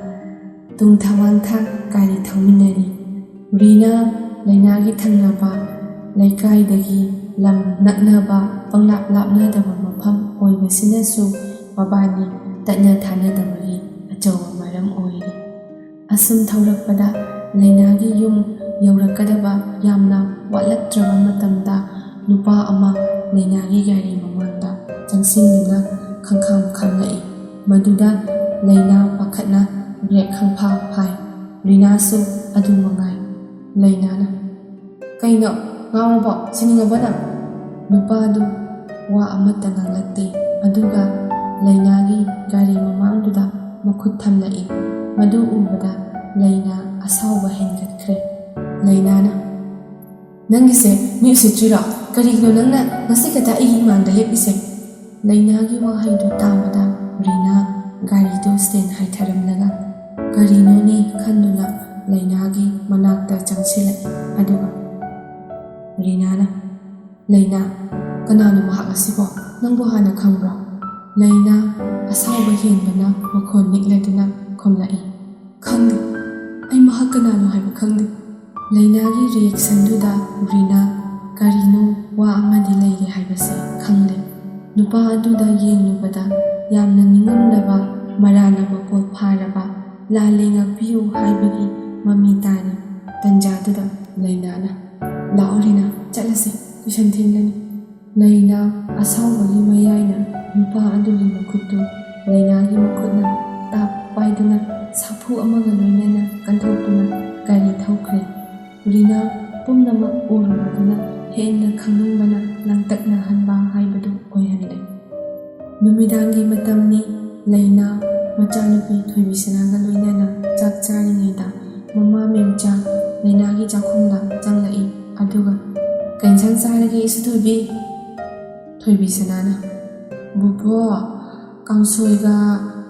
ꯇꯨꯡ ꯊꯋꯥꯟ ꯊꯥꯛ ꯒꯥꯔꯤ ꯊꯧꯃꯤꯟꯅꯔꯤ꯫ ꯔꯤꯅꯥ ꯂꯩꯅꯥꯒꯤ ꯊꯪꯅꯕ ꯂꯩꯀꯥꯏꯗꯒꯤ ꯂꯝ ꯅꯛꯅꯕ ꯄꯪꯂꯥꯞ ꯂꯥꯞꯅꯗꯕ ꯃꯐꯝ ꯑꯣꯏꯕꯁꯤꯅꯁꯨ ꯃꯕꯥꯅꯤ ꯇꯠꯅ ꯊꯥꯅꯗꯕꯒꯤ ꯑꯆꯧꯕ ꯃꯔꯝ ꯑꯣꯏꯔꯤ꯫ ꯑꯁꯨꯝ ꯊꯧꯔꯛꯄꯗ ꯂꯩꯅꯥꯒꯤ ꯌꯨꯝ ꯌꯧꯔꯛꯀꯗꯕ ꯌꯥꯝꯅ ꯋꯥꯠꯂꯛꯇ꯭ꯔꯕ ꯃꯇꯝꯗ ꯅꯨꯄꯥ ꯑꯃ ꯂꯩꯅꯥꯒꯤ ꯒꯥꯔꯤ ꯃꯃꯥꯡꯗ ꯆꯪꯁꯤꯟꯗꯨꯅ ꯈꯪꯈꯥꯝ ꯈꯥꯝꯂꯛꯏ꯫ ꯃꯗꯨꯗ ꯂꯩꯅꯥ ꯄꯥꯈꯠꯅ ꯕ꯭ꯔꯦꯛ ꯈꯪꯐꯥ ꯐꯥꯏ꯫ ꯔꯤꯅꯥꯁꯨ ꯑꯗꯨ ꯃꯉꯥꯏ꯫ ꯂꯩꯅꯥꯅ, "ꯀꯩꯅꯣ, ꯉꯥꯎꯔꯕꯣ? ꯁꯤꯅꯤꯡꯉꯕꯣ ꯅꯪ?" ꯅꯨꯄꯥꯗꯨ ꯋꯥ ꯑꯃꯠꯇ ꯉꯥꯡꯂꯛꯇꯦ꯫ ꯑꯗꯨꯒ ꯂꯩꯅꯥꯒꯤ ꯒꯥꯔꯤ ꯃꯃꯥꯡꯗꯨꯗ ꯃꯈꯨꯠ ꯊꯝꯂꯛꯏ꯫ ꯃꯗꯨ ꯎꯕꯗ ꯂꯩꯅꯥ ꯑꯁꯥꯎꯕ ꯍꯦꯟꯒꯠꯈ꯭ꯔꯦ꯫ ꯂꯩꯅꯥꯅ, "ꯅꯪꯒꯤꯁꯦ ꯃꯤ ꯎꯁꯤꯠꯇ꯭ꯔꯤꯔꯣ? ꯀꯔꯤꯒꯤꯅꯣ ꯅꯪꯅ ꯉꯁꯤ ꯈꯛꯇ ꯑꯩꯒꯤ ꯏꯃꯥꯡꯗ ꯂꯦꯞꯄꯤꯁꯦ?" ꯂꯩꯅꯥꯒꯤ ꯋꯥꯍꯩꯗꯨ ꯇꯥꯕꯗ ꯔꯤꯅꯥ ꯒꯥꯔꯤꯗꯨ ꯁ꯭ꯇꯦꯟ ꯍꯥꯏꯊꯔꯝꯂꯒ ꯀꯔꯤꯅꯣꯅꯦ ꯈꯟꯗꯨꯅ ꯂꯩꯅꯥꯒꯤ ꯃꯅꯥꯛꯇ ꯆꯪꯁꯤꯜꯂꯛꯏ꯫ ꯑꯗꯨꯒ ꯔꯤꯅꯥꯅ, "ꯂꯩꯅꯥ, ꯀꯅꯥꯅꯣ ꯃꯍꯥꯛ ꯑꯁꯤꯕꯣ? ꯅꯪꯕꯨ ꯍꯥꯟꯅ ꯈꯪꯕ꯭ꯔꯣ?" ꯂꯩꯅꯥ ꯑꯁꯥꯎꯕ ꯍꯦꯟꯕꯅ ꯃꯈꯣꯟ ꯅꯤꯛꯂꯗꯨꯅ ꯈꯨꯝꯂꯛꯏ, "ꯈꯪꯗꯦ꯫ ꯑꯩ ꯃꯍꯥꯛ ꯀꯅꯥꯅꯣ ꯍꯥꯏꯕ ꯈꯪꯗꯦ꯫" ꯂꯩꯅꯥꯒꯤ ꯔꯤꯌꯦꯛꯁꯟꯗꯨꯗ ꯔꯤꯅꯥ ꯀꯔꯤꯅꯣ ꯋꯥ ꯑꯃꯗꯤ ꯂꯩꯔꯦ ꯍꯥꯏꯕꯁꯦ ꯈꯪꯂꯦ꯫ ꯅꯨꯄꯥ ꯑꯗꯨꯗ ꯌꯦꯡꯂꯨꯕꯗ ꯌꯥꯝꯅ ꯅꯤꯡꯉꯝꯂꯕ, ꯃꯔꯥꯜꯅ ꯃꯀꯣꯜ ꯐꯥꯔꯕ, "ꯂꯥꯜꯂꯦ, ꯉꯥꯛꯄꯤꯌꯨ" ꯍꯥꯏꯕꯒꯤ ꯃꯃꯤ ꯇꯥꯔꯤ꯫ ꯇꯟꯖꯥꯗꯨꯗ ꯂꯩꯅꯥꯅ, "ꯂꯥꯛꯑꯣ ꯔꯤꯅꯥ, ꯆꯠꯂꯁꯦ, ꯇꯨꯏꯁꯟ ꯊꯦꯡꯂꯅꯤ꯫" ꯂꯩꯅꯥ ꯑꯁꯥꯎꯕꯒꯤ ꯃꯌꯥꯏꯅ ꯅꯨꯄꯥ ꯑꯗꯨꯒꯤ ꯃꯈꯨꯠꯇꯨ ꯂꯩꯅꯥꯒꯤ ꯃꯈꯨꯠꯅ ꯇꯥꯞ ꯄꯥꯏꯗꯨꯅ ꯁꯥꯐꯨ ꯑꯃꯒ ꯂꯣꯏꯅꯅ ꯀꯟꯊꯣꯛꯇꯨꯅ ꯒꯥꯔꯤ ꯊꯧꯈ꯭ꯔꯦ꯫ ꯔꯤꯅꯥ ꯄꯨꯝꯅꯃꯛ ꯎꯔꯨꯕꯗꯨꯅ ꯍꯦꯟꯅ ꯈꯪꯅꯤꯡꯕꯅ ꯂꯥꯡꯇꯛꯅꯍꯟꯕ ꯍꯥꯏꯕꯗꯨ ꯑꯣꯏꯍꯜꯂꯦ꯫ ꯅꯨꯃꯤꯗꯥꯡꯒꯤ ꯃꯇꯝꯅꯤ꯫ ꯂꯩꯅꯥ ꯃꯆꯥꯅꯨꯄꯤ ꯊꯣꯏꯕꯤꯁꯅꯥꯒ ꯂꯣꯏꯅꯅ ꯆꯥꯛ ꯆꯥꯔꯤꯉꯩꯗ ꯃꯃꯥ ꯃꯦꯝꯆꯥ ꯂꯩꯅꯥꯒꯤ ꯆꯥꯛꯈꯨꯝꯗ ꯆꯪꯂꯛꯏ꯫ ꯑꯗꯨꯒ, "ꯀꯩ ꯏꯟꯁꯥꯡ ꯆꯥꯔꯒꯦ, ꯏꯁꯨ ꯊꯣꯏꯕꯤ?" ꯊꯣꯏꯕꯤꯁꯅꯥꯅ, "ꯕꯨꯕꯣꯛ, "ꯀꯥꯡꯁꯣꯏꯒ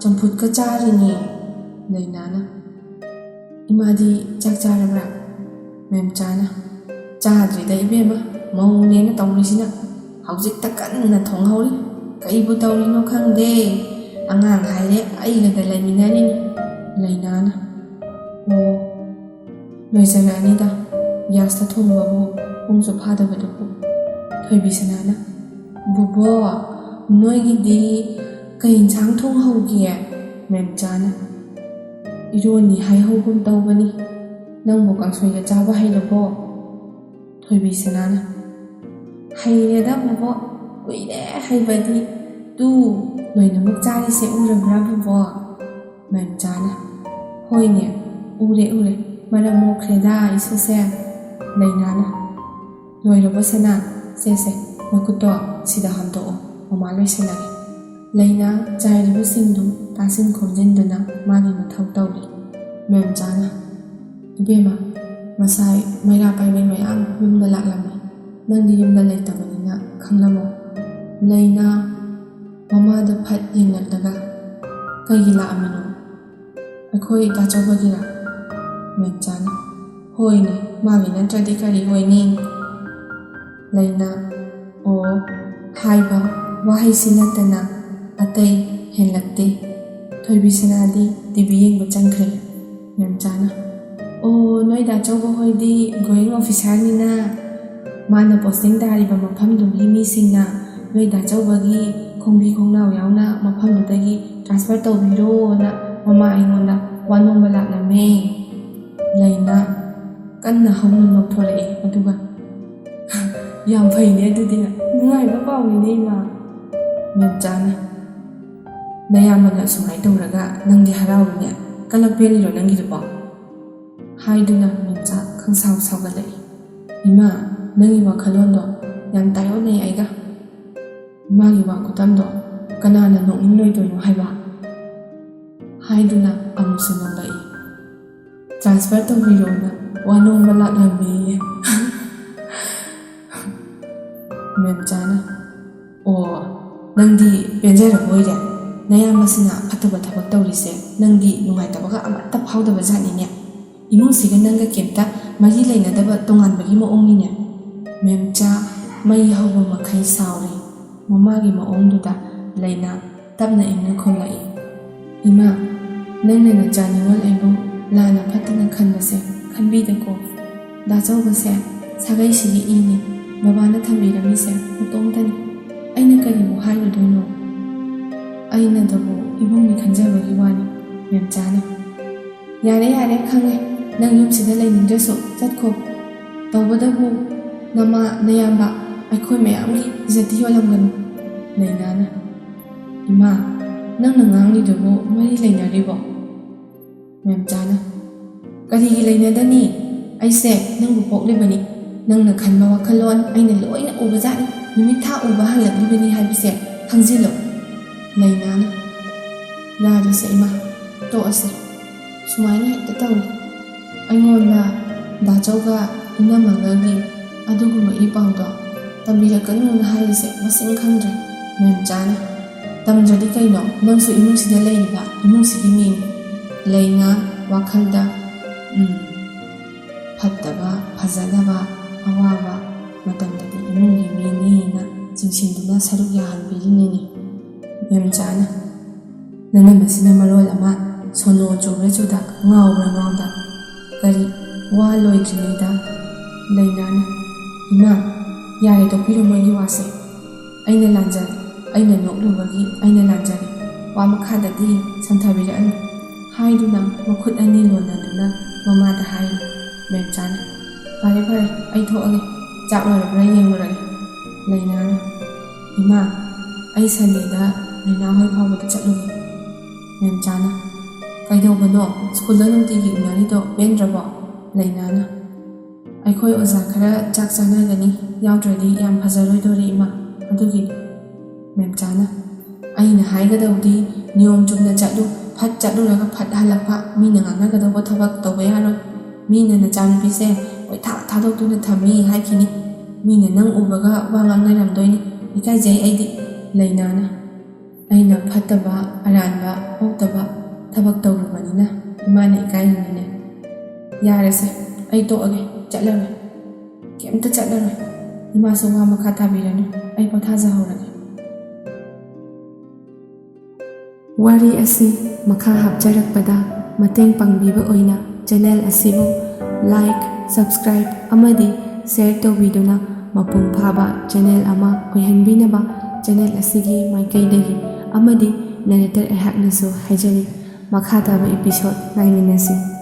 ꯆꯝꯐꯨꯠꯀ ꯆꯥꯔꯤꯅꯦ" ꯂꯩꯅꯥꯅ꯫ "ꯏꯃꯥꯗꯤ ꯆꯥꯛ ꯆꯥꯔꯕ꯭ꯔꯥ?" ꯃꯦꯝꯆꯥꯅ꯫ "ꯆꯥꯗ꯭ꯔꯤꯗ ꯏꯕꯦꯝꯃ, ꯃꯧꯅꯦꯅ ꯇꯧꯔꯤꯁꯤꯅ ꯍꯧꯖꯤꯛꯇ ꯀꯟꯅ ꯊꯣꯡꯍꯧꯔꯤ꯫ ꯀꯩꯕꯨ ꯇꯧꯔꯤꯅꯣ ꯈꯪꯗꯦ, ꯑꯉꯥꯡ ꯍꯥꯏꯔꯦ ꯑꯩꯒꯗ ꯂꯩꯃꯤꯟꯅꯔꯤꯅꯤ" ꯂꯩꯅꯥꯅ꯫ "ꯑꯣ, ꯂꯣꯏꯖꯔꯛꯑꯅꯤꯗ, ꯒ꯭ꯌꯥꯁꯇ ꯊꯣꯡꯕꯕꯨ ꯄꯨꯡꯁꯨ ꯐꯥꯗꯕꯗꯨꯕꯨ" ꯊꯣꯏꯕꯤꯁꯅꯥꯅ꯫ "ꯕꯣꯕꯣ, ꯅꯣꯏꯒꯤꯗꯤ ꯀꯩ ꯏꯟꯁꯥꯡ ꯊꯣꯡꯍꯧꯒꯦ?" ꯃꯦꯝꯆꯥꯅ꯫ "ꯏꯔꯣꯟꯅꯤ ꯍꯥꯏꯍꯧꯒꯨꯝ ꯇꯧꯕꯅꯤ꯫ ꯅꯪꯕꯨ ꯀꯥꯡꯁꯣꯏꯒ ꯆꯥꯕ ꯍꯩꯔꯕꯣ?" ꯊꯣꯏꯕꯤꯁꯅꯥꯅ꯫ "ꯍꯩꯔꯦꯗ ꯕꯣꯕꯣ, ꯀꯨꯏꯔꯦ ꯍꯩꯕꯗꯤ꯫ ꯇꯨ, ꯂꯣꯏꯅꯃꯛ ꯆꯥꯔꯤꯁꯦ ꯎꯔꯕ꯭ꯔꯥ ꯕꯣꯕꯣ?" ꯃꯦꯝꯆꯥꯅ꯫ "ꯍꯣꯏꯅꯦ, ꯎꯔꯦ ꯎꯔꯦ, ꯃꯔꯝ ꯃꯣꯛꯈ꯭ꯔꯦꯗ ꯏꯁꯨꯁꯦ" ꯂꯩꯅꯥꯅ꯫ "ꯂꯣꯏꯔꯕꯣ ꯁꯅꯥ? ꯁꯦ ꯁꯦ, ꯅꯈꯨꯠꯇꯣ ꯁꯤꯗ ꯍꯥꯝꯗꯣꯛꯑꯣ, ꯃꯃꯥ ꯂꯣꯏꯁꯜꯂꯒꯦ" ꯂꯩꯅꯥ ꯆꯥꯏꯔꯤꯕꯁꯤꯡꯗꯨ ꯇꯥꯁꯤꯟ ꯈꯣꯝꯖꯤꯟꯗꯨꯅ ꯃꯥꯒꯤ ꯃꯊꯧ ꯇꯧꯔꯤ꯫ ꯃꯦꯝꯆꯥꯅ꯫ "ꯏꯕꯦꯝꯃ, ꯉꯁꯥꯏ ꯃꯩꯔꯥ ꯄꯥꯏꯕꯤ ꯃꯌꯥꯝ ꯌꯨꯝꯗ ꯂꯥꯛꯂꯝꯃꯤ꯫ ꯅꯪꯗꯤ ꯌꯨꯝꯗ ꯂꯩꯇꯕꯅꯤꯅ ꯈꯪꯂꯝꯃꯣꯏ" ꯂꯩꯅꯥ ꯃꯃꯥꯗ ꯐꯠ ꯌꯦꯡꯂꯛꯂꯒ꯫ "ꯀꯩꯒꯤ ꯂꯥꯛꯑꯝꯃꯤꯅꯣ? ꯑꯩꯈꯣꯏ ꯗꯥꯆꯧꯕꯒꯤꯔꯥ?" ꯃꯦꯝꯆꯥꯅ꯫ "ꯍꯣꯏꯅꯦ, ꯃꯥꯒꯤ ꯅꯠꯇ꯭ꯔꯗꯤ ꯀꯔꯤ ꯑꯣꯏꯅꯤ?" ꯂꯩꯅꯥ꯫ "ꯑꯣ" ꯍꯥꯏꯕ ꯋꯥꯍꯩꯁꯤ ꯅꯠꯇꯅ ꯑꯇꯩ ꯍꯦꯜꯂꯛꯇꯦ꯫ ꯊꯣꯏꯕꯤꯁꯅꯥꯗꯤ ꯇꯤ ꯚꯤ ꯌꯦꯡꯕ ꯆꯪꯈ꯭ꯔꯦ꯫ ꯃꯦꯝꯆꯥꯅ꯫ "ꯑꯣ, ꯅꯣꯏ ꯗꯥꯆꯧꯕ ꯍꯣꯏꯗꯤ ꯒ꯭ꯔꯣꯋꯤꯡ ꯑꯣꯐꯤꯁꯥꯔꯅꯤꯅ ꯃꯥꯅ ꯄꯣꯁꯇꯤꯡ ꯇꯥꯔꯤꯕ ꯃꯐꯝꯗꯨꯒꯤ ꯃꯤꯁꯤꯡꯅ ꯅꯣꯏ ꯗꯥꯆꯧꯕꯒꯤ ꯈꯣꯡꯕꯤ ꯈꯣꯡꯅꯥꯎ ꯌꯥꯎꯅ ꯃꯐꯝꯗꯨꯗꯒꯤ ꯇ꯭ꯔꯥꯟꯁꯐꯔ ꯇꯧꯕꯤꯔꯣꯅ ꯃꯃꯥ ꯑꯩꯉꯣꯟꯗ ꯋꯥ ꯅꯣꯝꯕ ꯂꯥꯛꯂꯝꯃꯦ" ꯂꯩꯅꯥ ꯀꯟꯅ ꯍꯧꯅ ꯅꯣꯛꯊꯣꯔꯛꯏ꯫ ꯑꯗꯨꯒ "ꯌꯥꯝ ꯐꯩꯅꯦ ꯑꯗꯨꯗꯤ, ꯅꯨꯡꯉꯥꯏꯕ ꯄꯥꯎꯅꯤꯅꯦ ꯏꯃꯥ" ꯃꯦꯝꯆꯥꯅ꯫ "ꯅꯌꯥꯝꯕꯅ ꯁꯨꯃꯥꯏꯅ ꯇꯧꯔꯒ ꯅꯪꯗꯤ ꯍꯔꯥꯎꯔꯤꯅꯦ, ꯀꯂꯛ ꯄꯦꯜꯂꯤꯔꯣ ꯅꯪꯒꯤꯗꯨꯕꯣ?" ꯍꯥꯏꯗꯨꯅ ꯃꯦꯝꯆꯥ ꯈꯪꯁꯥꯎ ꯁꯥꯎꯒꯠꯂꯛꯏ꯫ "ꯏꯃꯥ, ꯅꯪꯒꯤ ꯋꯥꯈꯜꯂꯣꯟꯗꯣ ꯌꯥꯝ ꯇꯥꯏꯑꯣꯟꯅꯩ ꯑꯩꯒ꯫ ꯏꯃꯥꯒꯤ ꯋꯥ ꯈꯨꯇꯝꯗꯣ ꯀꯅꯥꯅ ꯅꯣꯛꯅꯤꯡꯂꯣꯏꯗꯣꯏꯅꯣ ꯍꯥꯏꯕ?" ꯍꯥꯏꯗꯨꯅ ꯑꯃꯨꯛꯁꯨ ꯅꯣꯛꯂꯛꯏ꯫ "ꯇ꯭ꯔꯥꯟꯁꯐꯔ ꯇꯧꯕꯤꯔꯣꯅ ꯋꯥ ꯅꯣꯝꯕ ꯂꯥꯛꯂꯝꯃꯦꯌꯦ" ꯃꯦꯝꯆꯥꯅ꯫ "ꯑꯣ, ꯅꯪꯗꯤ ꯄꯦꯟꯖꯔꯕ ꯑꯣꯏꯔꯦ?" "ꯅꯌꯥꯝꯕꯁꯤꯅ ꯐꯠꯇꯕ ꯊꯕꯛ ꯇꯧꯔꯤꯁꯦ ꯅꯪꯗꯤ ꯅꯨꯡꯉꯥꯏꯇꯕꯒ ꯑꯃꯠꯇ ꯐꯥꯎꯗꯕ ꯖꯥꯠꯅꯤꯅꯦ꯫ ꯏꯃꯨꯡꯁꯤꯒ ꯅꯪꯒ ꯀꯩꯝꯇ ꯃꯔꯤ ꯂꯩꯅꯗꯕ ꯇꯣꯉꯥꯟꯕꯒꯤ ꯃꯑꯣꯡꯅꯤꯅꯦ꯫" ꯃꯦꯝꯆꯥ ꯃꯩ ꯍꯧꯕ ꯃꯈꯩ ꯁꯥꯎꯔꯤ꯫ ꯃꯃꯥꯒꯤ ꯃꯑꯣꯡꯗꯨꯗ ꯂꯩꯅꯥ ꯇꯞꯅ ꯏꯪꯅ ꯈꯨꯝꯂꯛꯏ, "ꯏꯃꯥ, ꯅꯪꯅ ꯅꯆꯥ ꯅꯤꯉꯣꯜ ꯑꯩꯕꯨ ꯂꯥꯟꯅ ꯐꯠꯇꯅ ꯈꯟꯕꯁꯦ ꯈꯟꯕꯤꯗꯀꯣ꯫ ꯗꯥꯆꯧꯕꯁꯦ ꯁꯥꯒꯩꯁꯤꯒꯤ ꯏꯅꯤ꯫ ꯕꯕꯥꯅ ꯊꯝꯕꯤꯔꯝꯃꯤꯁꯦ ꯃꯇꯣꯝꯇꯅꯤ꯫ ꯑꯩꯅ ꯀꯔꯤꯕꯨ ꯍꯥꯏꯔꯨꯗꯣꯏꯅꯣ? ꯑꯩꯅꯗꯕꯨ ꯏꯕꯨꯡꯅꯤ ꯈꯟꯖꯕꯒꯤ ꯋꯥꯅꯤ꯫" ꯃꯦꯝꯆꯥꯅ, "ꯌꯥꯔꯦ, ꯌꯥꯔꯦ, ꯈꯪꯉꯦ꯫ ꯅꯪ ꯌꯨꯝꯁꯤꯗ ꯂꯩꯅꯤꯡꯗ꯭ꯔꯁꯨ ꯆꯠꯈꯣ꯫ ꯇꯧꯕꯗꯕꯨ ꯅꯃꯥ, ꯅꯌꯥꯝꯕ, ꯑꯩꯈꯣꯏ ꯃꯌꯥꯝꯒꯤ ꯏꯖꯠꯇꯤ ꯌꯣꯜꯂꯝꯒꯅꯨ꯫" ꯂꯩꯅꯥꯅ, "ꯏꯃꯥ, ꯅꯪꯅ ꯉꯥꯡꯂꯤꯗꯨꯕꯨ ꯃꯔꯤ ꯂꯩꯅꯔꯤꯕꯣ?" ꯃꯦꯝꯆꯥꯅ, "ꯀꯔꯤꯒꯤ ꯂꯩꯅꯗꯅꯤ? ꯑꯩꯁꯦ ꯅꯪꯕꯨ ꯄꯣꯛꯂꯤꯕꯅꯤ꯫ ꯅꯪꯅ ꯈꯟꯕ ꯋꯥꯈꯜꯂꯣꯟ ꯑꯩꯅ ꯂꯣꯏꯅ ꯎꯕꯖꯥꯠꯅꯤ꯫ ꯅꯨꯃꯤꯠ ꯊꯥ ꯎꯕ ꯍꯜꯂꯛꯂꯤꯕꯅꯤ ꯍꯥꯏꯕꯁꯦ ꯈꯪꯖꯤꯜꯂꯨ꯫" ꯂꯩꯅꯥꯅ, "ꯌꯥꯔꯦꯁꯦ ꯏꯃꯥ, ꯇꯣꯛꯑꯁꯦ꯫ ꯁꯨꯃꯥꯏꯅ ꯍꯦꯛꯇ ꯇꯧꯏ꯫ ꯑꯩꯉꯣꯟꯗ ꯗꯥꯆꯧꯒ ꯏꯅꯝꯃꯒꯒꯤ ꯑꯗꯨꯒꯨꯝꯕ ꯏ ꯄꯥꯎꯗꯣ ꯇꯝꯕꯤꯔꯛꯀꯅꯨꯅ ꯍꯥꯏꯔꯤꯁꯦ ꯃꯁꯤꯡ ꯈꯪꯗ꯭ꯔꯦ꯫" ꯃꯦꯝꯆꯥꯅ, "ꯇꯝꯗ꯭ꯔꯗꯤ ꯀꯩꯅꯣ? ꯅꯪꯁꯨ ꯏꯃꯨꯡꯁꯤꯗ ꯂꯩꯔꯤꯕ, ꯏꯃꯨꯡꯁꯤꯒꯤ ꯃꯤꯅꯤ꯫" ꯂꯩꯅꯥ ꯋꯥꯈꯜꯗ, "ꯎꯝ, ꯐꯠꯇꯕ, ꯐꯖꯗꯕ, ꯑꯋꯥꯕ ꯃꯇꯝꯗꯗꯤ ꯏꯃꯨꯡꯒꯤ ꯃꯤꯅꯤꯅ ꯆꯤꯡꯁꯤꯟꯗꯨꯅ ꯁꯔꯨꯛ ꯌꯥꯍꯟꯕꯤꯔꯤꯅꯤꯅꯦ꯫" ꯃꯦꯝꯆꯥꯅ, "ꯅꯅꯝꯃꯁꯤꯅ ꯃꯔꯣꯜ ꯑꯃ ꯁꯣꯅꯣ ꯆꯨꯕ꯭ꯔꯥ ꯆꯨꯗ, ꯉꯥꯎꯕ꯭ꯔꯥ ꯉꯥꯎꯗ, ꯀꯔꯤ ꯋꯥ ꯂꯣꯏꯗ꯭ꯔꯤꯉꯩꯗ꯫" ꯂꯩꯅꯥꯅ, "ꯏꯃꯥ, ꯌꯥꯔꯦ, ꯇꯣꯛꯄꯤꯔꯣ ꯃꯣꯏꯒꯤ ꯋꯥꯁꯦ꯫ ꯑꯩꯅ ꯂꯥꯟꯖꯔꯦ, ꯑꯩꯅ ꯅꯣꯛꯂꯨꯕꯒꯤ ꯑꯩꯅ ꯂꯥꯟꯖꯔꯦ꯫ ꯋꯥ ꯃꯈꯥꯗꯗꯤ ꯁꯝꯊꯕꯤꯔꯛꯑꯅꯨ꯫" ꯍꯥꯏꯗꯨꯅ ꯃꯈꯨꯠ ꯑꯅꯤ ꯂꯣꯟꯅꯗꯨꯅ ꯃꯃꯥꯗ ꯍꯥꯏꯔꯤ꯫ ꯃꯦꯝꯆꯥꯅ, "ꯐꯔꯦ, ꯐꯔꯦ, ꯑꯩ ꯊꯣꯛꯑꯒꯦ꯫ ꯆꯥꯛ ꯂꯣꯏꯔꯕ꯭ꯔꯥ ꯌꯦꯡꯂꯨꯔꯒꯦ꯫" ꯂꯩꯅꯥꯅ, "ꯏꯃꯥ, ꯑꯩ ꯁꯟꯗꯦꯗ ꯔꯤꯅꯥ ꯍꯣꯏ ꯐꯥꯎꯕꯗ ꯆꯠꯂꯨꯒꯦ꯫" ꯃꯦꯝꯆꯥꯅ, "ꯀꯩꯗꯧꯕꯅꯣ? ꯁ꯭ꯀꯨꯜꯗ ꯅꯨꯡꯇꯤꯒꯤ ꯎꯅꯔꯤꯗꯣ ꯄꯦꯟꯗ꯭ꯔꯕꯣ?" ꯂꯩꯅꯥꯅ, "ꯑꯩꯈꯣꯏ ꯑꯣꯖꯥ ꯈꯔ ꯆꯥꯛ ꯆꯥꯅꯒꯅꯤ, ꯌꯥꯎꯗ꯭ꯔꯗꯤ ꯌꯥꯝ ꯐꯖꯔꯣꯏꯗꯣꯔꯤ ꯏꯃꯥ, ꯑꯗꯨꯒꯤꯅꯤ꯫" ꯃꯦꯝꯆꯥꯅ, "ꯑꯩꯅ ꯍꯥꯏꯒꯗꯧꯗꯤ ꯅꯤꯌꯣꯝ ꯆꯨꯝꯅ ꯆꯠꯂꯨ, ꯐꯠ ꯆꯠꯂꯨꯔꯒ ꯐꯠ ꯍꯜꯂꯛꯄ, ꯃꯤꯅ ꯉꯥꯡꯅꯒꯗꯧꯕ ꯊꯕꯛ ꯇꯧꯕ ꯌꯥꯔꯣꯏ꯫ ꯃꯤꯅ ꯅꯆꯥꯅꯨꯄꯤꯁꯦ ꯀꯣꯏꯊꯥ ꯊꯥꯗꯣꯛꯇꯨꯅ ꯊꯝꯃꯤ ꯍꯥꯏꯈꯤꯅꯤ꯫ ꯃꯤꯅ ꯅꯪ ꯎꯕꯒ ꯋꯥ ꯉꯥꯡꯅꯔꯝꯗꯣꯏꯅꯤ꯫ ꯏꯀꯥꯏꯖꯩ ꯑꯩꯗꯤ꯫" ꯂꯩꯅꯥꯅ, ꯑꯩꯅ ꯐꯠꯇꯕ, ꯑꯔꯥꯟꯕ, ꯐꯠꯇꯕ ꯊꯕꯛ ꯇꯧꯔꯨꯕꯅꯤꯅ ꯏꯃꯥꯅ ꯏꯀꯥꯏꯔꯤꯅꯤꯅꯦ꯫ ꯌꯥꯔꯦꯁꯦ, ꯑꯩ ꯇꯣꯛꯑꯒꯦ, ꯆꯠꯂꯔꯣꯏ, ꯀꯩꯝꯇ ꯆꯠꯂꯔꯣꯏ꯫ ꯏꯃꯥꯁꯨ ꯋꯥ ꯃꯈꯥ ꯇꯥꯕꯤꯔꯅꯨ, ꯑꯩ ꯄꯣꯊꯥꯖꯍꯧꯔꯒꯦ꯫ ꯋꯥꯔꯤ ꯑꯁꯤ ꯃꯈꯥ ꯍꯥꯞꯆꯔꯛꯄꯗ ꯃꯇꯦꯡ ꯄꯥꯡꯕꯤꯕ ꯑꯣꯏꯅ channel ꯑꯁꯤꯕꯨ like, subscribe ꯑꯃꯗꯤ share ꯇꯧꯕꯤꯗꯨꯅ ꯃꯄꯨꯡ ꯐꯥꯕ channel ꯑꯃ ꯑꯣꯏꯍꯟꯕꯤꯅꯕ channel ꯑꯁꯤꯒꯤ ꯃꯥꯏꯀꯩꯗꯒꯤ ꯑꯃꯗꯤ narrator ꯑꯩꯍꯥꯛꯅꯁꯨ ꯍꯥꯏꯖꯔꯤ꯫ ꯃꯈꯥ ꯇꯥꯕ episode ꯉꯥꯏꯃꯤꯟꯅꯁꯤ꯫